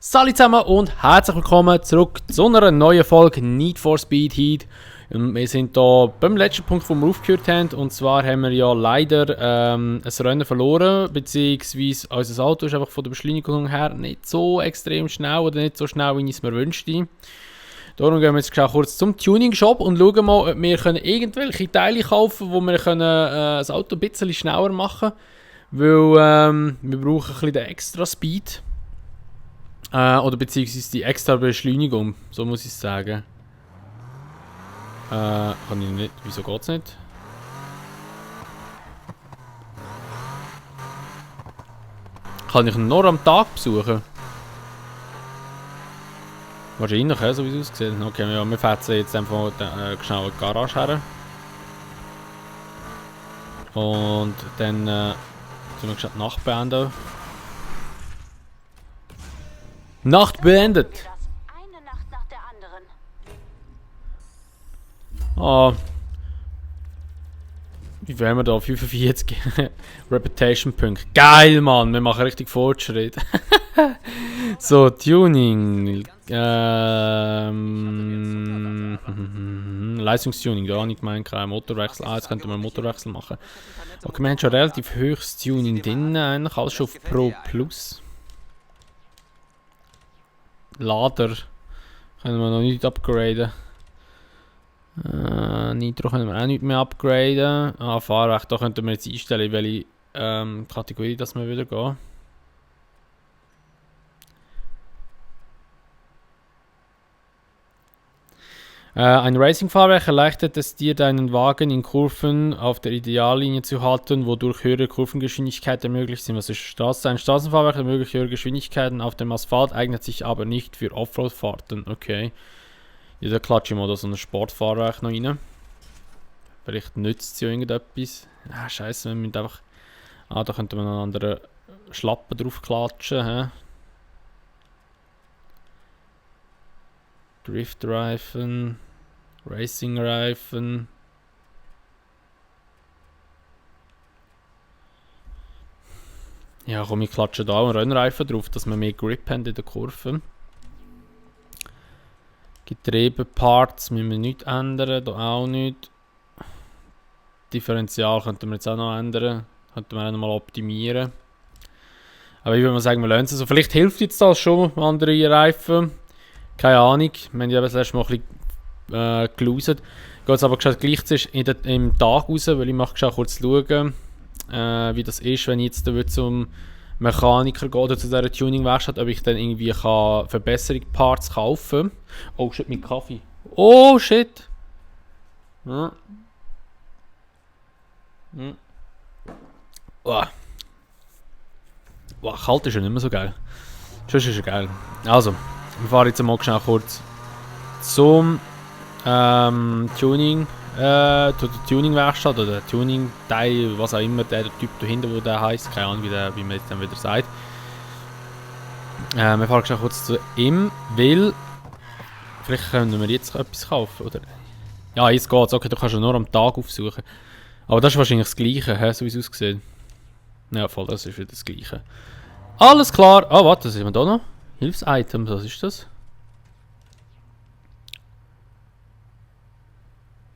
Salut zusammen und herzlich willkommen zurück zu einer neuen Folge Need for Speed Heat. Wir sind hier beim letzten Punkt, wo wir aufgehört haben. Und zwar haben wir ja leider ein Rennen verloren, beziehungsweise unser Auto ist einfach von der Beschleunigung her nicht so extrem schnell oder nicht so schnell, wie ich es mir wünschte. Darum gehen wir jetzt kurz zum Tuning-Shop und schauen mal, ob wir irgendwelche Teile kaufen können, wo wir das Auto ein bisschen schneller machen können. Weil wir brauchen ein bisschen den extra Speed. Oder beziehungsweise die extra Beschleunigung, so muss ich sagen. Kann ich nicht. Wieso geht's nicht? Kann ich ihn nur am Tag besuchen? Wahrscheinlich, so wie es aussieht. Okay, ja, wir fahren jetzt einfach schnell in die Garage her. Und dann tun wir schnell die Nacht beenden. Nacht beendet! Eine Nacht nach der anderen. Oh. Wie viel haben wir da? 45 Reputation Punkte. Geil, Mann! Wir machen richtig Fortschritt. So, Tuning. Leistungstuning, da habe ich gemeint, Motorwechsel. Jetzt könnten wir einen Motorwechsel machen. Okay, wir haben schon relativ hohes Tuning drin, eigentlich alles schon auf Pro Plus. Lader können wir noch nicht upgraden. Nitro können wir auch nicht mehr upgraden. Fahrwerk, da könnten wir jetzt einstellen, in welche Kategorie das wir wieder gehen. Ein Racing-Fahrwerk erleichtert es dir, deinen Wagen in Kurven auf der Ideallinie zu halten, wodurch höhere Kurvengeschwindigkeiten möglich sind. Was ist Straße? Ein Straßenfahrwerk ermöglicht höhere Geschwindigkeiten auf dem Asphalt, eignet sich aber nicht für Offroad-Fahrten. Okay. Ja, da klatsche ich mal da so ein Sportfahrwerk noch rein. Vielleicht nützt es ja irgendetwas. Ah, scheiße, wir müssen einfach... da könnte man einen anderen Schlappen drauf klatschen. Hä? Driftreifen, Racingreifen. Ja, komm, ich klatsche da einen Rennreifen drauf, dass wir mehr Grip haben in der Kurve. Getriebeparts müssen wir nicht ändern, da auch nicht. Differential könnten wir jetzt auch noch ändern, könnten wir auch noch mal optimieren. Aber ich würde mal sagen, wir lernen es. Also vielleicht hilft jetzt das schon, andere Reifen. Keine Ahnung, wir haben ja das letzte Mal ein bisschen geloset. Geht es aber gleich im Tag raus, weil ich möchte kurz schauen, wie das ist, wenn ich jetzt zum Mechaniker gehe oder zu dieser Tuning-Werkstatt, ob ich dann irgendwie Verbesserungsparts kaufen kann. Oh shit, mein Kaffee. Oh shit! Ja. Wow, kalt ist ja nicht mehr so geil. Sonst ist ja geil. Also. Wir fahren jetzt mal schnell kurz zum Tuning, zu der Tuning-Werkstatt oder der Tuning-Teil, was auch immer, der Typ dahinter, wo der heisst, keine Ahnung, wie man jetzt dann wieder sagt. Wir fahren schnell kurz zu ihm, weil vielleicht können wir jetzt etwas kaufen, oder? Ja, jetzt geht's, okay, du kannst ja nur am Tag aufsuchen. Aber das ist wahrscheinlich das Gleiche, so wie es aussieht. Ja, voll, das ist wieder das Gleiche. Alles klar, warte, was ist da noch? Hilfs-Items, was ist das?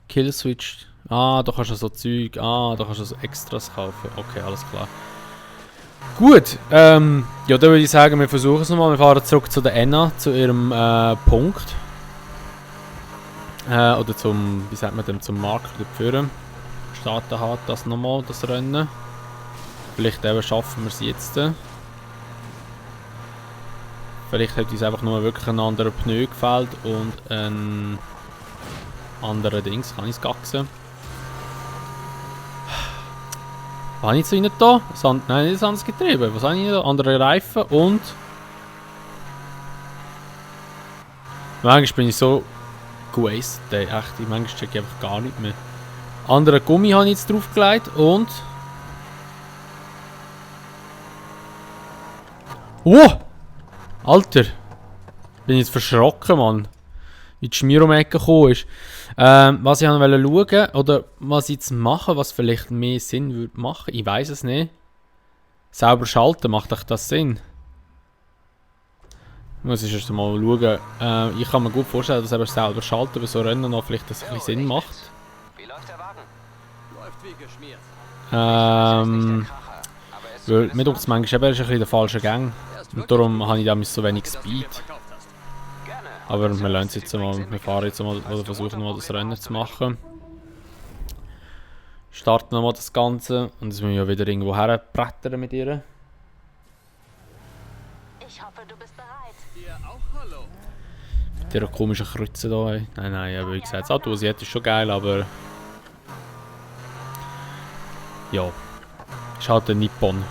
Killswitch. Da kannst du so Zeug. Da kannst du so Extras kaufen. Okay, alles klar. Gut, ja, dann würde ich sagen, wir versuchen es nochmal. Wir fahren zurück zu der Enna, zu ihrem Punkt. Oder zum, wie sagt man dem, zum Markt dafür. Starten hat das nochmal, das Rennen. Vielleicht eben schaffen wir es jetzt. Vielleicht hat uns einfach nur wirklich ein anderer Pneu gefällt und ein anderer Dings. Kann ich es gaxen? Was habe ich jetzt rein da? Nein, nicht das anderes Getriebe. Was habe ich da? Andere Reifen und... Manchmal bin ich so gewastet, echt. Manchmal check ich einfach gar nicht mehr. Andere Gummi habe ich jetzt draufgelegt und... Wow! Alter! Bin jetzt verschrocken, Mann. Wie die Schmier um die Ecke gekommen ist. Was ich wollte schauen, oder was ich jetzt mache, was vielleicht mehr Sinn würde machen, ich weiß es nicht. Sauber schalten, macht euch das Sinn? Muss ich erst mal schauen. Ich kann mir gut vorstellen, dass er selber schalten bei so Rennen noch vielleicht das ein bisschen Sinn macht. Wie läuft der Wagen? Läuft wie geschmiert. Weil mir denkt es manchmal, er ist ein bisschen der falsche Gang. Und darum habe ich da so wenig Speed. Aber wir lernen es jetzt mal, wir fahren jetzt mal oder versuchen mal das Rennen zu machen. Starten nochmal das Ganze und jetzt müssen wir ja wieder irgendwo herbrettern mit ihr. Ich hoffe, du bist bereit. Dir auch hallo. Mit dieser komischen Krütze da. Ey. Nein, aber wie gesagt, das Auto, was sie hat, ist schon geil, aber... Ja. Ist halt ein Nippon.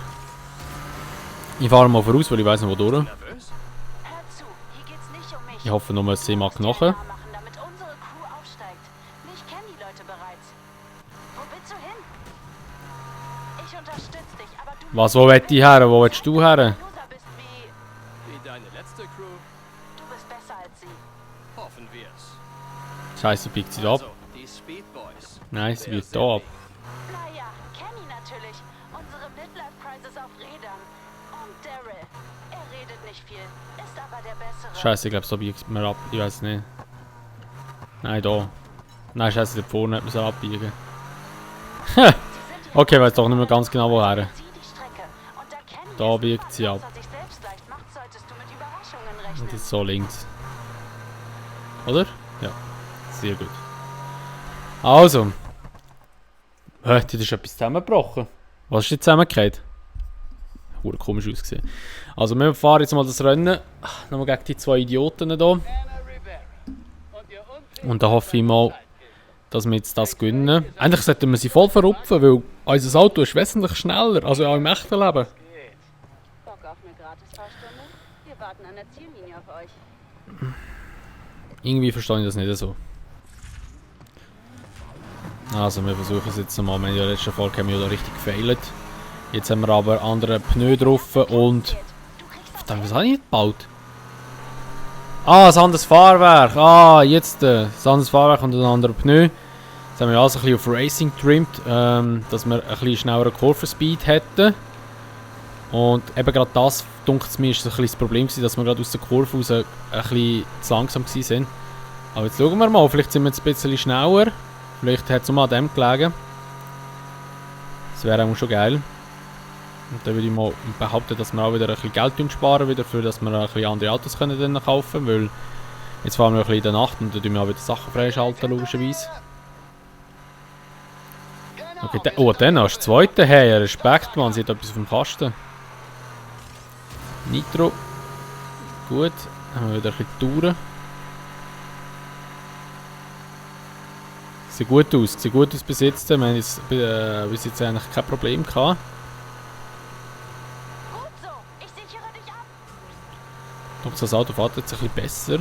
Ich fahre mal voraus, weil ich weiss nicht, wo durch. Nervös? Hör zu, hier geht's nicht um mich. Ich hoffe nur, sie mag Du musst nachher. dir klar machen, damit unsere Crew aufsteigt. Ich kenne die Leute bereits. Wo willst du hin? Ich unterstütze dich, aber du... Was, wo willst du her? Wo willst du her? Loser bist wie... Wie deine letzte Crew? Du bist besser als sie. Hoffen wir's. Scheiße, biegt sie da ab. Also, die Speed Boys. Nein, sie Wer biegt sind da ab. Naja, Kenny natürlich. Unsere Midlife-Prizes auf Rädern. Und Daryl. Er redet nicht viel, ist aber der Bessere. Scheiße, ich glaube, da biegt mir ab. Ich weiß nicht. Nein, da. Nein, scheiße, da vorne hat man sie abbiegen. Okay, ich weiß doch nicht mehr ganz genau woher. Sieh die Strecke. Und da Kenny Da es biegt sie ab. niemals sich selbst leicht macht, solltest du mit Überraschungen rechnen. Und jetzt so links. Oder? Ja. Sehr gut. Also. Die ist etwas zusammengebrochen. Was ist jetzt zusammengekehrt? Hure komisch ausgesehen. Also wir fahren jetzt mal das Rennen. Nochmal gegen die zwei Idioten hier. Und da hoffe ich mal, dass wir jetzt das gewinnen. Eigentlich sollten wir sie voll verrupfen, weil unser Auto ist wesentlich schneller, also auch im echten Leben. Bock auf eine Gratisfahrstunde? Wir warten an der Ziellinie auf euch. Irgendwie verstehe ich das nicht so. Also wir versuchen es jetzt nochmal. In der letzten Folge haben wir ja da richtig gefailt. Jetzt haben wir aber andere Pneu drauf und... Verdammt, was habe ich nicht gebaut? Ah, ein anderes Fahrwerk. Ah, jetzt ein anderes Fahrwerk und ein anderer Pneu. Jetzt haben wir alles ein bisschen auf Racing getrimmt, dass wir ein bisschen schnelleren Kurvenspeed hätten. Und eben gerade das, denke ich mir, ist ein bisschen das Problem gewesen, dass wir gerade aus der Kurve raus ein bisschen zu langsam waren. Aber jetzt schauen wir mal, vielleicht sind wir jetzt ein bisschen schneller. Vielleicht hat es auch mal an dem gelegen. Das wäre auch schon geil. Und dann würde ich mal behaupten, dass wir auch wieder ein bisschen Geld sparen, wieder für, dass wir ein bisschen andere Autos können dann kaufen können. Weil jetzt fahren wir ein bisschen in der Nacht und dann tun wir auch wieder Sachen freischalten, logischerweise. Okay, oh, dann hast du den zweiten. Hey, Respekt, Mann, sie hat etwas auf dem Kasten. Nitro. Gut, dann haben wir wieder ein bisschen Touren. Sieht gut aus bis jetzt. Wir haben jetzt, bis jetzt eigentlich kein Problem gehabt. Gut so, ich sichere dich ab. Doch, das Auto fährt jetzt ein bisschen besser.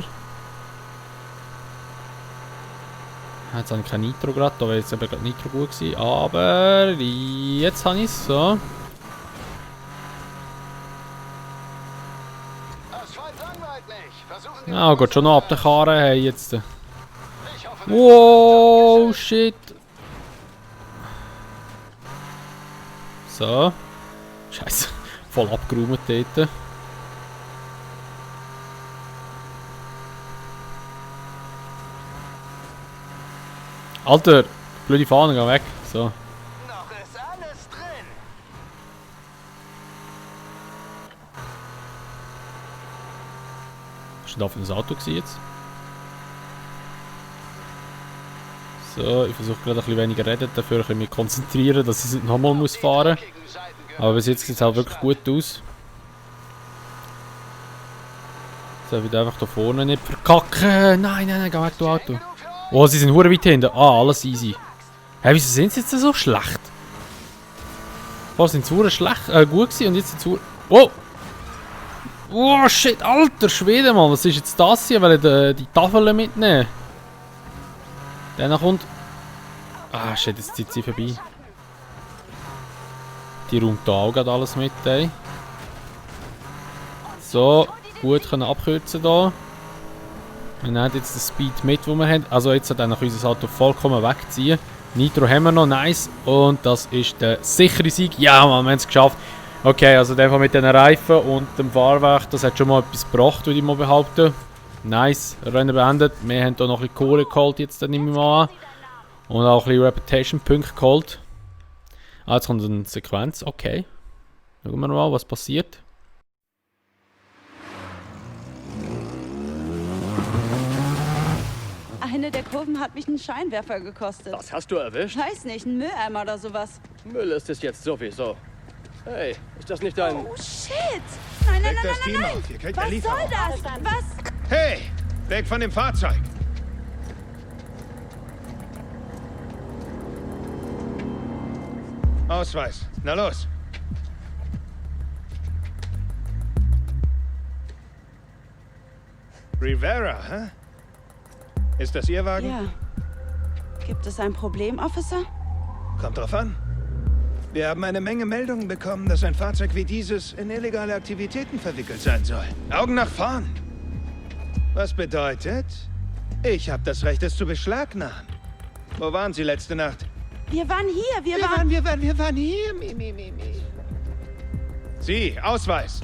Jetzt habe ich kein Nitro gerade, da wäre jetzt eben gerade Nitro gut gewesen. Aber jetzt habe ich es so. Ah, geht schon noch ab der Karre, hey, jetzt. Wow, shit. So. Scheiße, voll abgeräumt dort. Alter, blöde Fahne, geh weg. So. Noch ist alles drin. Was war das für ein Auto jetzt? So, ich versuche gerade ein bisschen weniger reden, dafür kann ich mich konzentrieren, dass ich nochmal fahren muss. Aber bis jetzt sieht es halt wirklich gut aus. So, wieder einfach da vorne nicht verkacken. Nein, geh weg, du Auto. Oh, sie sind hure weit hinten. Ah, alles easy. Hä, wieso sind sie jetzt so schlecht? Vorher sind sie hure schlecht, gut gewesen und jetzt sind sie hure... Oh! Oh, shit, alter Schwede, Mann. Was ist jetzt das hier? Weil ich die Tafeln mitnehmen. Dann kommt... Ah, shit, jetzt zieht sie vorbei. Die räumt da auch gerade alles mit, ey. So, gut können abkürzen hier. Wir nehmen jetzt den Speed mit, den wir haben. Also jetzt hat eigentlich unser Auto vollkommen wegziehen. Nitro haben wir noch, nice. Und das ist der sichere Sieg. Ja, Mann, wir haben es geschafft. Okay, also der mit den Reifen und dem Fahrwerk, das hat schon mal etwas gebracht, würde ich mal behaupten. Nice, Rennen beendet. Wir haben hier noch ein bisschen Kohle geholt, jetzt dann nehme ich mal an. Und auch ein bisschen Reputation-Punkte geholt. Ah, jetzt kommt eine Sequenz, okay. Schauen wir mal, was passiert. Eine der Kurven hat mich einen Scheinwerfer gekostet. Was hast du erwischt? Weiß nicht, ein Mülleimer oder sowas. Müll ist es jetzt sowieso. Hey, ist das nicht dein... Oh, shit! Nein, nein, Deckt nein, das nein, Team nein! auf, ihr kriegt Was eine soll Lieferung. das? Was? Hey, weg von dem Fahrzeug! Ausweis, na los! Rivera, hä? Ist das Ihr Wagen? Ja. Gibt es ein Problem, Officer? Kommt drauf an. Wir haben eine Menge Meldungen bekommen, dass ein Fahrzeug wie dieses in illegale Aktivitäten verwickelt sein soll. Augen nach vorn! Was bedeutet, ich habe das Recht, es zu beschlagnahmen. Wo waren Sie letzte Nacht? Wir waren hier, wir Wir waren hier. Mi. Sie, Ausweis.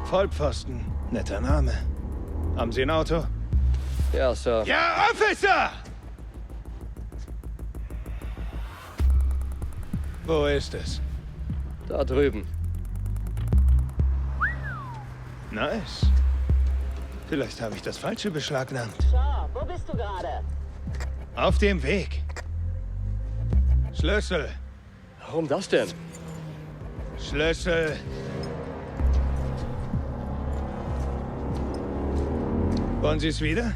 Vollpfosten, netter Name. Haben Sie ein Auto? Ja, Sir. Ja, Officer! Wo ist es? Da drüben. Nice. Vielleicht habe ich das Falsche beschlagnahmt. Schau, wo bist du gerade? Auf dem Weg. Schlüssel. Warum das denn? Schlüssel. Wollen Sie es wieder?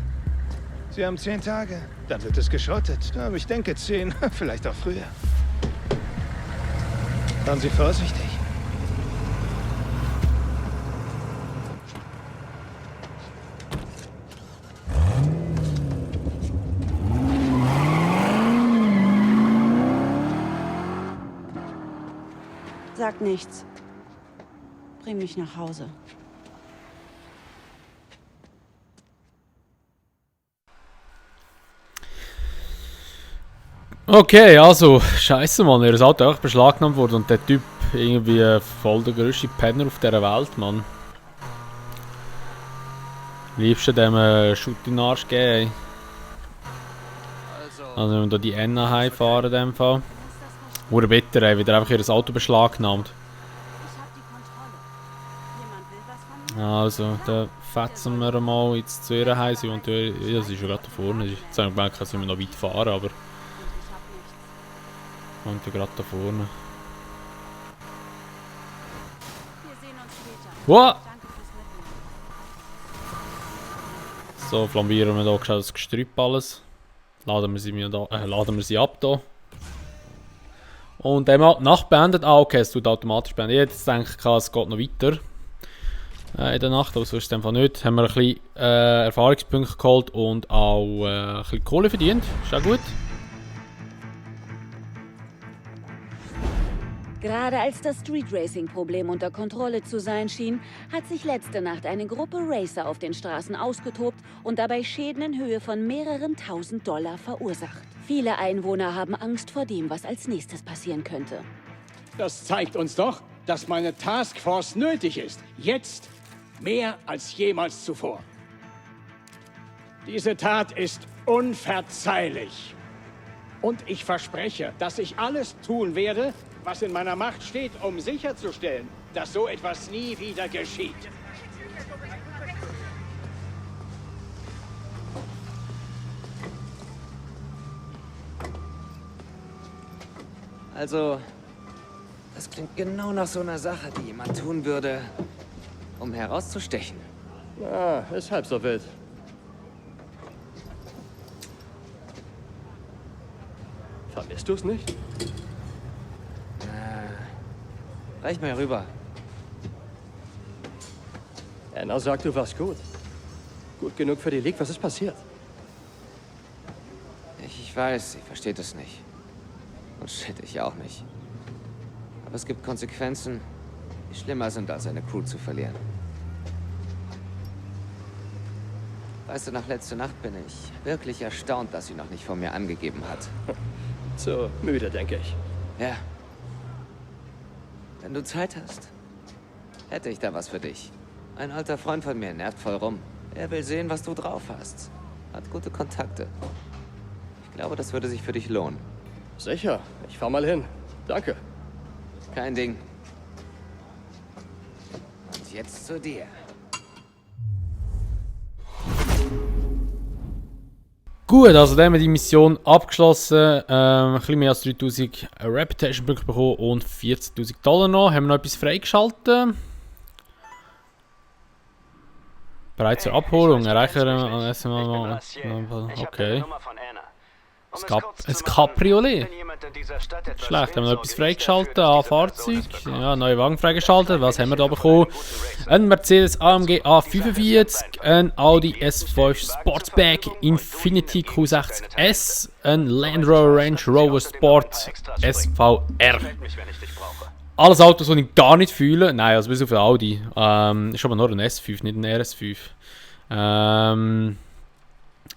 Sie haben 10 Tage. Dann wird es geschrottet. Aber ich denke 10, vielleicht auch früher. Waren Sie vorsichtig. Sag nichts. Bring mich nach Hause. Okay, also, scheiße Mann, ihr Auto auch beschlagnahmt wurde und der Typ irgendwie voll der grösste Penner auf dieser Welt, Mann. Liebsten dem Schutt in den Arsch geben, ey. Also wenn wir da die Enna heimfahren in dem Fall. Oder bitter, ey, wieder einfach ihr Auto beschlagnahmt. Ich hab die Kontrolle. Jemand will was von mir? Also, da fetzen wir mal jetzt zu ihr heim. Sie wohnt ja, ja, sie ist ja gerade da vorne. Jetzt habe ich gemerkt, dass wir noch weit fahren, aber Ich hab nichts. wohnt ja gerade da vorne. Wir sehen uns später. Wow! Danke fürs Mitnehmen. So, flambieren wir da gescheit das Gestrüpp alles. Laden wir sie ab da. Und Nacht beendet. Ah, okay, es tut automatisch beenden. Jetzt denke ich, es geht noch weiter. In der Nacht, aber so ist es einfach nicht. Haben wir ein bisschen Erfahrungspunkte geholt und auch ein bisschen Kohle verdient. Ist auch gut. Gerade als das Street Racing-Problem unter Kontrolle zu sein schien, hat sich letzte Nacht eine Gruppe Racer auf den Straßen ausgetobt und dabei Schäden in Höhe von mehreren tausend Dollar verursacht. Viele Einwohner haben Angst vor dem, was als nächstes passieren könnte. Das zeigt uns doch, dass meine Taskforce nötig ist. Jetzt mehr als jemals zuvor. Diese Tat ist unverzeihlich. Und ich verspreche, dass ich alles tun werde, was in meiner Macht steht, um sicherzustellen, dass so etwas nie wieder geschieht. Also, das klingt genau nach so einer Sache, die jemand tun würde, um herauszustechen. Ah, ist halb so wild. Vermisst du es nicht? Reich mal rüber. Anna sagt, du warst gut. Gut genug für die League. Was ist passiert? Ich weiß, sie versteht es nicht. Und shit, ich auch nicht. Aber es gibt Konsequenzen, die schlimmer sind, als eine Crew zu verlieren. Weißt du, nach letzter Nacht bin ich wirklich erstaunt, dass sie noch nicht von mir angegeben hat. So müde, denke ich. Ja. Wenn du Zeit hast, hätte ich da was für dich. Ein alter Freund von mir nervt voll rum. Er will sehen, was du drauf hast. Hat gute Kontakte. Ich glaube, das würde sich für dich lohnen. Sicher, ich fahr mal hin. Danke. Kein Ding. Und jetzt zu dir. Gut, also dann haben wir die Mission abgeschlossen. Ein bisschen mehr als 3000 Reputation-Punkte bekommen und 40.000 Dollar noch. Haben wir noch etwas freigeschaltet? Bereits zur Abholung. Erreichen okay. Ein Cabriolet. Schlecht, haben wir noch etwas freigeschaltet an Fahrzeug. Ja, neue Wagen freigeschaltet. Was haben wir da bekommen? Ein Mercedes AMG A45, ein Audi S5 Sportsback Infiniti Q60S, ein Land Rover Range Rover Sport SVR. Alles Autos, die ich gar nicht fühle. Nein, also bis auf den Audi. Ist aber nur ein S5, nicht ein RS5.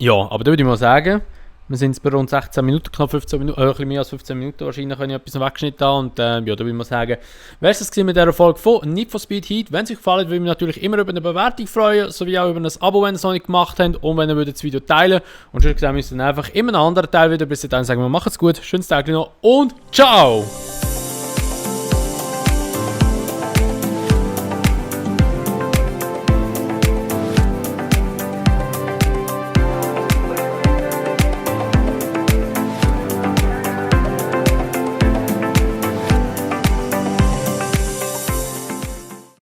Ja, aber da würde ich mal sagen, wir sind jetzt bei rund 16 Minuten, knapp 15 Minuten, ein bisschen mehr als 15 Minuten wahrscheinlich, kann ich etwas noch weggeschnitten haben. Und ja, da würde ich mal sagen, wäre es das mit dieser Folge von Need for Speed Heat. Wenn es euch gefallen hat, würde ich mich natürlich immer über eine Bewertung freuen, sowie auch über ein Abo, wenn ihr es noch nicht gemacht habt und wenn ihr das Video teilen würdet. Und schon gesagt, wir müssen dann einfach immer einen anderen Teil wieder. Bis dahin sagen wir, macht's gut, schönes Tag noch und ciao!